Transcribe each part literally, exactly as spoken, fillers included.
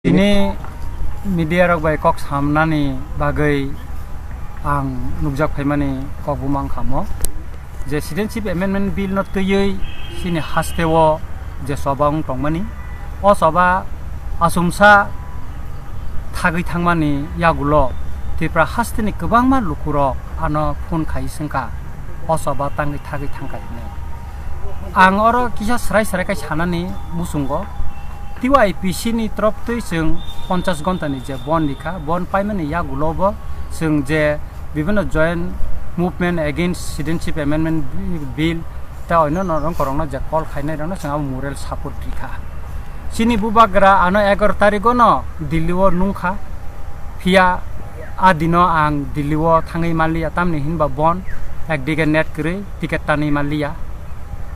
Tini media rok bai kok samnani bagwi ang nukjak phaimani kok bumang khamo je Citizenship Amendment Bill no twiwi chini haste o je choba wng tongmani, o choba achomsa thagwi thangmani yagulo Tripura haste ni kwbangma lukurok ano phone khai swngkha, o choba tangwi thagwi thangkha hinwi. Ang oro kisa srai srai khai sanani muchungo, T Y P C ni torof twi chwng ponchash ghonta ni je bon rikha, bon paimani yagulo bo chwng je bibhinno Joint Movement Against Citizenship Amendment Bill tei onno rok korokno je call khainai rokno chwng abo moral support rikha. Chini bubagra ano egaroh tarigo no Delhi o nungkha, phiya a dino ang Delhi o thangwi manliya, tamni hinba bon ekdige net kwrwi ticket tanwi manliya.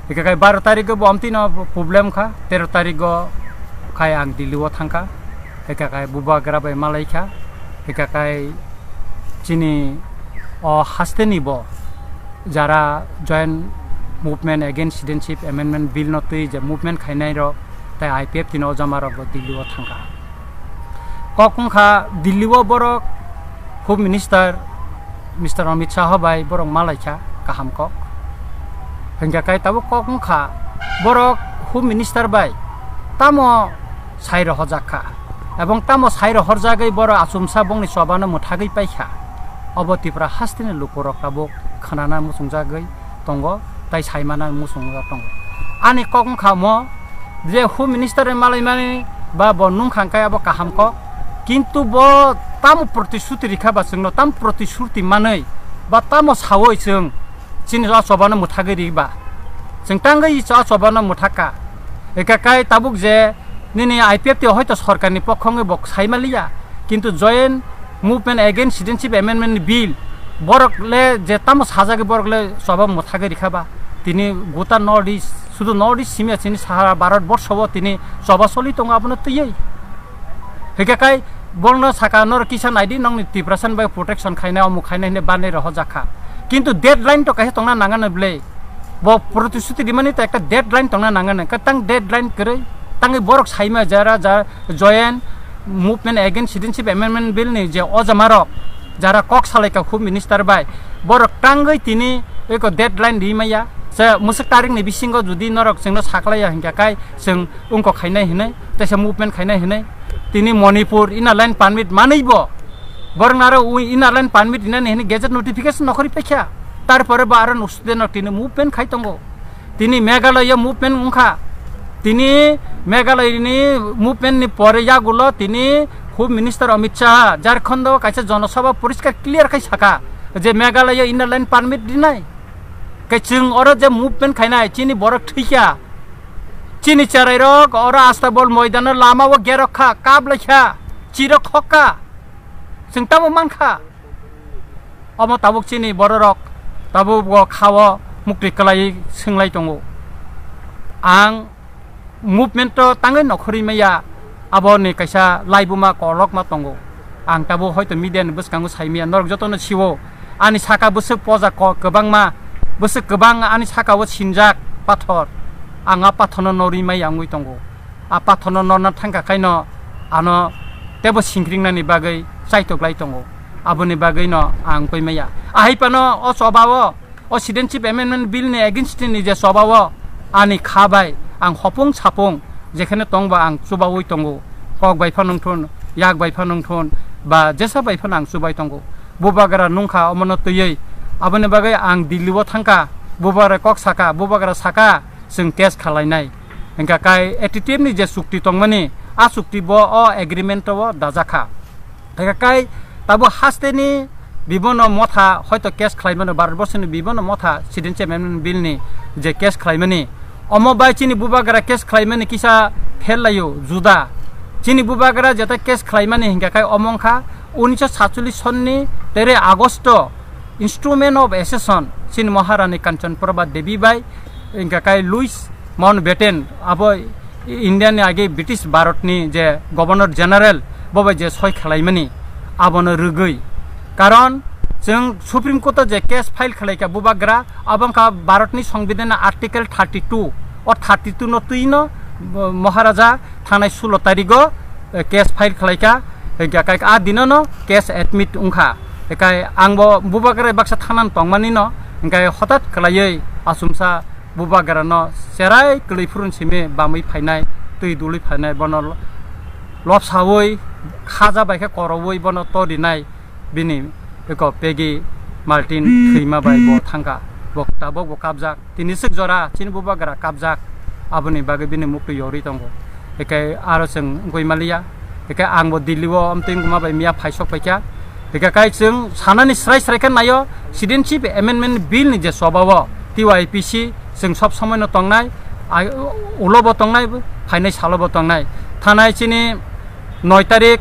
Hwnkhe kai baro tarigo bo omtino problem kha, tero tarigo khai ang Delhi o thangkha, hwnkhe kai bubagra bai malaikha, hwnkhe kai chini o hasteni bo jara Joint Movement Against Citizenship Amendment Bill no twi je movement khainai rok tei I P F T ni o jama rok bo Delhi o thangkha. Kok wngkha Delhi o borok Home Minister Mister Amit Shah bai borok malaikha kaham kok. Hwnkhe kai tabuk kok wngkha borok Home Minister bai tamo sai rohorjak kha, ebong tamo sai rohorjagwi borok achomsa bongni chobano mwthagwi paikha. Obo Tripura hasteni lukurok tabuk khnana muchungjagwi tongo tei saimana muchungjak tongo. Ani kok wngkha omo je Home Minister ni malaimani ba bo nungkha hwnkhe abo kaham kok, kintu bo tamo protishruti rikha ba chwngno tamo protishruti manwi ba tamo sawi chwng chini o chobano mwthagwi riba. Chwng tangwi o chobano mwthakha. Eka kai tabuk je nini I P F T hoito sorkarni pokho wngwi bo saimaliya, kintu Joint Movement Against Citizenship Amendment Bill borok le je tamo sajagwi borok le choba mwthagwi rikha ba. Tini gota North East, sudu North East simi ya chini sahara Bharat borsho bo tini choba choli tongo abono twiwi. Hwnkhe kai borokno saka, "Norok kisa naidi, nokni Tiprasa bai protection khainai, omuk khainai," hinwi banwi rohorjak kha. Kintu deadline to kaisa tongna nangani bwle. Bo protishruti rimani to ekta deadline tongna nangani. Kwtang deadline kwrwi tangwi borok saima jara ja Joint Movement Against Citizenship Amendment Bill ni je ojamarok jara kok salaikha Home Minister bai, borok tangwi tini eko deadline rimaya. Se mwswk tarikni bisingo jodi norok chwngno saklaiya hwnkhe kai chwng wngkok khainai hinwi, teisa movement khainai hinwi. Tini Manipur Inner Line Permit manwi bo borok naro ui Inner Line Permit rinani hinwi gazette notification nokhorwi paikha. Tarpore bo aro student no tini movement khai tongo. Tini Meghalaya movement wngkha. Tini Meghalaya ni movement ni pore yagulo tini Home Minister Amit Shah Jharkhand o kaisa jonosabha poriskar clear khai saka je Meghalaya Inner Line Permit rinai. Khe chwng oro je movement khainai chini borok thwikha. Chini cherairok oro Astabol moidano lama o gerok kha, kap lai kha, chirok khok kha. Chwng tamo man kha. Omo tabuk chini bororok tabuk o kha o muktwi kwlaiwi swng lai tongo. Ang movement o tangwi nokhorwi maya, aboni kaisa laibuma kolokma tongo. Ang tabuk hoito media ni bwskango sai maya, norok jotono siwo ani saka bwswk poja ko-, kwbangma, bwswk kwbang ani saka o sinjak pathor. Ang a pathorno norwi maya wngwi tongo. A pathorno norna thangkha khaino ano tebo singkringnani bagwi chaitok lai tongo. Aboni bagwino ang poi maya. Ahai phano o choba o, o Citizenship Amendment Bill ni against ni je choba o ani kha bai ang hopung sapung jekheno tongba ang chubaui tongo. Kok bai phano wngthun, yak bai phano wngthun, ba jesa bai phano ang chubai tongo. Bubagra nungkha omono twiwi. Aboni bagwi ang Delhi o thangkha. Bubagra kok saka, bubagra saka, chwng case khalainai. Hwnkha kai A T T F ni je chukti tongmani, a chukti bo o agreement o dajakha. Hwnkha kai tabuk hasteni bibono motha hoito case khlaimano, Bharat borsoni bibono motha Citizenship Amendment Bill ni je case khlaimani, omo bai chini bubagra case khlaimani kisa pher laio juda. Chini bubagra jeta case khlaimani hwnkha kai omo wngkha unnisho satchollish sonni tere Agosto Instrument of Accession chini Maharani Kanchan Prabha Devi bai hwnkha kai Louis Mountbatten, abo India ni age British Bharat ni je Governor General, bo bai je soi khalaimani abono rwgwi. Karon chwng Supreme Court o je case file khalaikha bubagra, abo wngkha Bharat ni Songbidan ni Article thirty two, o thirty two no twi no, bo, Maharaja thanai sulo tarigo case file khlai kha, hingkhe kai a dinono case admit wngkha. Kai ang bo bubagra baksa thanano tongmani no, hingkhe hotat khlaiwi achomsa bubagra no cherai kwlwi phurun simi bamwi phainai, twi dului phainai, bono lo-, lobsawi khaja bai khe korowi bono to rinai. Bini eko Peggy Martin thwima bai bo thangkha. Bo tabok bo kapjak. Tini swk jora chini bubagra kapjak. Aboni bagwi bini muktwi yorwi tongo. Eke aro chwng wngwi maliya. Eke ang bo Delhi o amtwi wngma bai miya phaisok paikha. Eke kai chwng sanani srai srai khe naio, Citizenship Amendment Bill ni je choba o T Y P C chwng sob somoi no tongnai, ai, ulo bo tongnai, phainai salo bo tongnai. Thanai chini noi tarik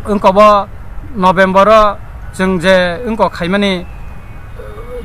wngkha bo November o chwng je wngkha khaimani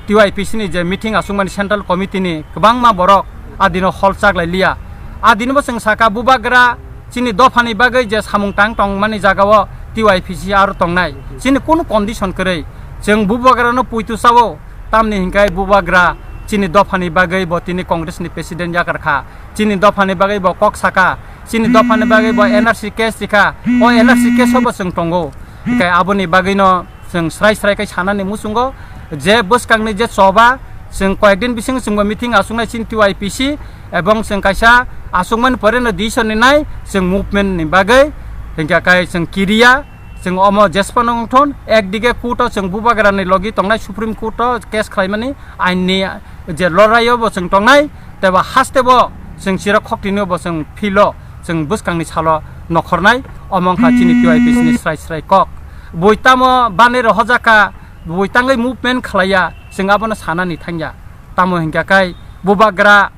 T Y P C ni je meeting achukmani Central Committee ni kwbangma borok a dino hol chaklai liya. A dino bo chwng saka bubagra chini dophani bagwi je samung tang tongmani jaga o T Y P C aro tongnai. Chini kunu condition kwrwi chwng bubagra no puitu sao, tamni hinkai bubagra chini dophani bagwi bo tini Congress ni president yakar kha. Chini dophani bagwi bo kok saka, chini dophani bagwi bo N R C case rikha, o N R C case o bo chwng tongo. Hinkhe aboni bagwino chwng srai srai khe sanani muchungo je bwskangni je choba, chwng koyekdin bisingo chwngbo meeting achuknai chini T Y P C, ebong chwng kaisa achukmani pore no decision rinai chwng movement ni bagwi, hinkhe kai chwng kiriya. Chwng omo jesphano wngthon, ekdige court o chwng bubagrani logi tongnai, Supreme Court o case khlaimani, ain ni je lorai o bo chwng tongnai, tei bo haste bo chwng chirok khoktini o bo chwng field o chwng bwskangni salo nokhornai, omo wngkha chini T Y P C ni srai srai kok. Bui tamo banei rok hojak kha, bui tangwi movement khlaiya, chwng abono sanani thangya. Tamo hinkha kai bubagra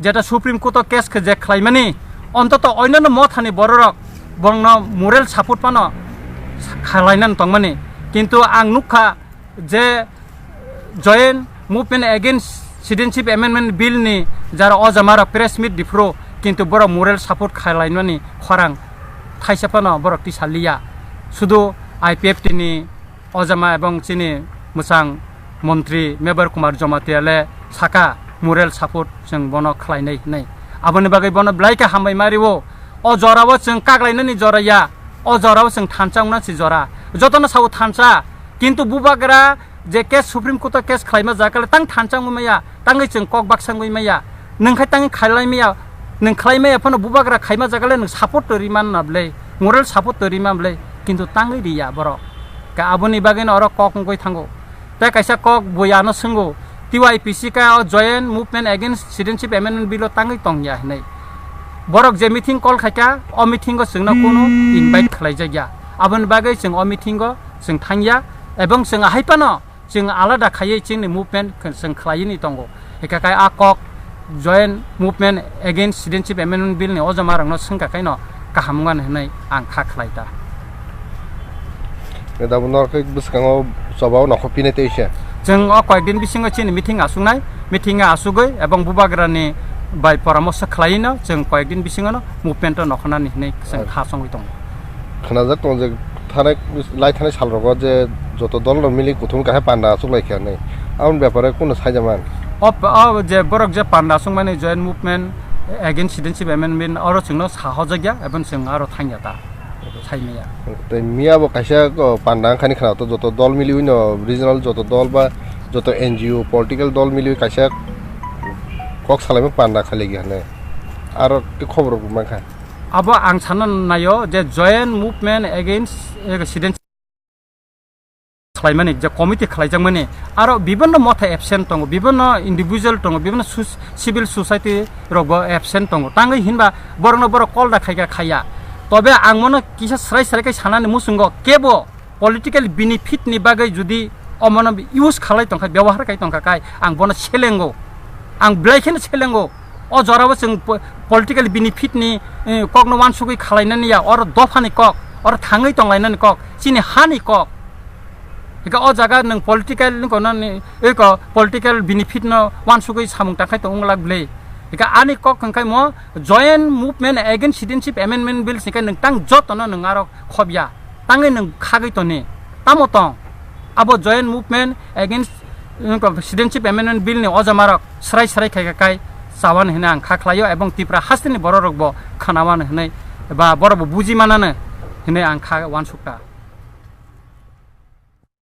jeta Supreme Court o case khe je khlaimani, ontoto oinano mothani bororok bongno moral support phano khlainani tongmani. Kintu ang nukha je Joint Movement Against Citizenship Amendment Bill ni jara o jamarok press meet diphuru, kintu borok moral support khlainani khorang thaisa phano borok tisa liya. Sudu I P F T ni o jama ebong chini mwchang montri Mebar Kumar Jamatia le saka moral support chwng bono khlainai hinwi. Aboni bagwi bono belai khe hambai ma rio. O jorao chwng kaglainani jora ya, o jorao chwng thansa wngnani jora. Jotono sao thansa, kintu bubagra je case Supreme Court o case khlaima jagale tang thansa wngwi maya. Tangwi chwng kok baksa wngwi maya, nwng khai tangwi khailai maya, nwng khlai maya phano bubagra khaima jagale nwng support to rima na bwle, moral support to rima bwle, kintu tangwi riya borok. Ka aboni bagwino oro kok wngwi thango. Tei kaisa kok bui ano swngo, T Y P C ka o Joint Movement Against Citizenship Amendment Bill o tangwi tongya hinwi. Borok je meeting call khaikha, o meeting o chwngno kunu invite khlaijakya. Aboni bagwi chwng o meeting o chwng thangya, ebong chwng ahai phano chwng alada khaiwi chwngni movement khe chwng khlaiwi tongo. Hikha khe a kok Joint Movement Against Citizenship Amendment Bill ni o jamarokno swngkha khaino kaham wngmani hwnwi ang kha khlai ta. Tei tabuk norok khe bwskango chobao nokhopinai tei se. Chwng o koyek din bisingo chini meeting asuknai, meeting asugwi ebong bubagrani bai poramoso khlaiwino chwng koyek din bisingono movement o nokhornani hwnwi chwng kha chongwi tongo. Khwnajak tongo je thanai, lai thanai salrogo je joto dol rok mili kuthum kahai panda achuk lai kha hinwi. Aboni bepare kunu saijak man? O, o je borok je panda achuk mani Joint Movement Against Citizenship Amendment oro chwngno sahojakya, eboni chwng aro thangya ta, saimaya. Tei miya bo kaisa, o, panda wngkhani khwna to joto dol miliwi no regional joto dol ba joto N G O political dol miliwi kaisa kok salaima panda khailaikha hinwi. Aro tei khobor rok mankha. Abo ang sana naio je Joint Movement Against, eh, Citizenship khlaimani je committee khlaijakmani, aro bibinno motha absent tongo, bibinno individual tongo, bibinno sus-, civil society rokbo absent tongo. Tangwi hinba borokno borok call da khaika khaiya. Tobe ang mono kisa srai srai khe sanani muchungo kebo political benefit ni bagwi judi omono use khalai tongkha, byabohar khai tongkha khai, ang bono selengo, ang belai kheno selengo. O jorao chwng po-, political benefit ni, eh, kokno wansugwi khalainani ya, oro dophani kok, oro thangwi tonglainani kok, chini hani kok. Hika o jaga nwng political ni kono ni, eko political benefit no wansugwi samung takhai tong wngla bwle. Hika ani kok hwnkhe mo Joint Movement Against Citizenship Amendment Bill singkhe nwng tang jotono nwng aro khobya. Tangwi nwng khagwi toni. Tamo tong? Abo Joint Movement Against, mm, Citizenship Amendment Bill ni o jamarok srai srai khai khai chawani hwnwi ang kha khlaio, ebong Tipra hasteni bororokbo khwnawani hwnwi Ba borok bo buji manano hinwi ang kha uansukha.